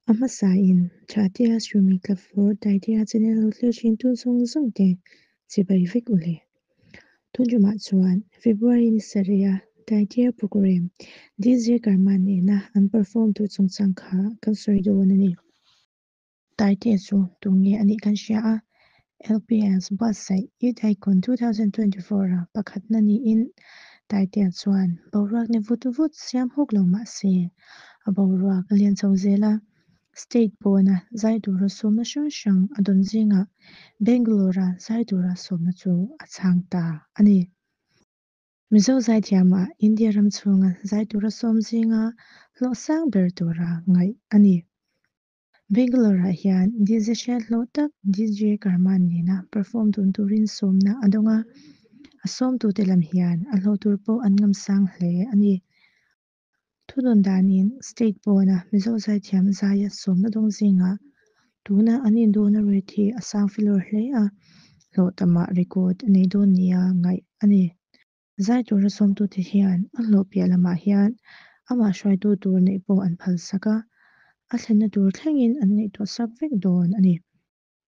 A hmasain Thatea Streaming Club for Taitea channel lo thlir thin tu zawng zawng te chibai vek u le. Tun tumah chuan February ni sarih a Taitea programme DJ Karma nena an perform tur chungchang kha kan sawi dawn a ni. Taitea chu tunge a nih kan hria a, LPS buatsaih Youth Icon 2024 a pakhatna niin Taitea chuan boruak ni vut vut siam hawk lo mah se a boruak a lian chho zel a, state pawna zai tura sawmna hrang hrang a dawn zingah Bangalore-a zai tura sawmna chu a chhang ta a ni. Mizo zaithiamah India ram chhunga zai tura sawm zinga hlawh sang ber tura ngaih a ni. Bangalore-ah hian DJ hriat hlawh tak DJ Karman nena perform dun turin sawmna a dawng a, a sawmtute lam hian a hlawh tur pawh an ngam sang hle a ni. Thudawn danin state pawna Mizo zaithiam zaia sawmna dawng zingah tuna an indawna rate hi a sang filawr hle a, hlawh tamah record a nei dawn nia ngaih a ni. Zai tura sawmtute hian a hlawh piah lamah hian amah hruaitu tur neih pawh an phalsak a, a thlenna tur thlengin an ngaihtuahsak vek dawn a ni.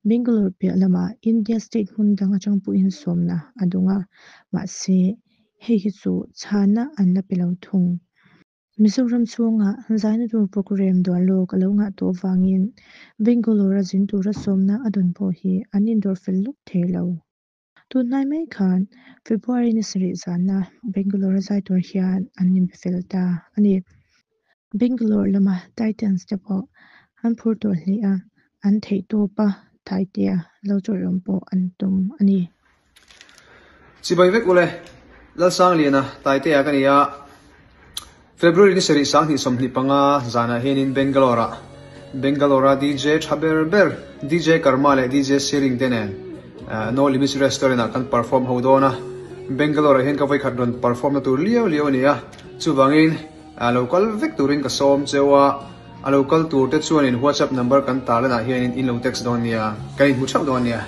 Bangalore piah lamah India state hmun dang atang pawhin sawmna a dawng a, mahse hei hi chu chhana an la pe lo thung. Mizoram chhunga zaina tur programme duan lawk a lo ngah tawh avangin Bangalore-a zin tura sawmna a dawn pawh hi an indawr fel lawk thei lo. Tunhnai mai khan February ni sarih zana Bangalore-a zai tur hian an inbe fel ta a ni. Bangalore lama Titans te pawh an phur tawh hle a, an theihtawpa Taitea lo chawlh awm pawh an tum a ni. Chibai vek ule, Lalsangliana, Taitea ka ni a. February ni sarih 2025 zanah hianin Bangalore-ah Bangalore-a DJ tha ber ber DJ Karma leh DJ Siring te nen No Limits Restaurant-ah kan perform ho dawn a. Bangalore-ah hian ka vawikhat rawn perform na tur liau liau a ni a, chuvangin lo kal vek turin ka sawm cheu a, a lo kal tur te chuanin WhatsApp number kan tarlanah hianin in lo text dawn nia, kan inhmu theuh dawn nia.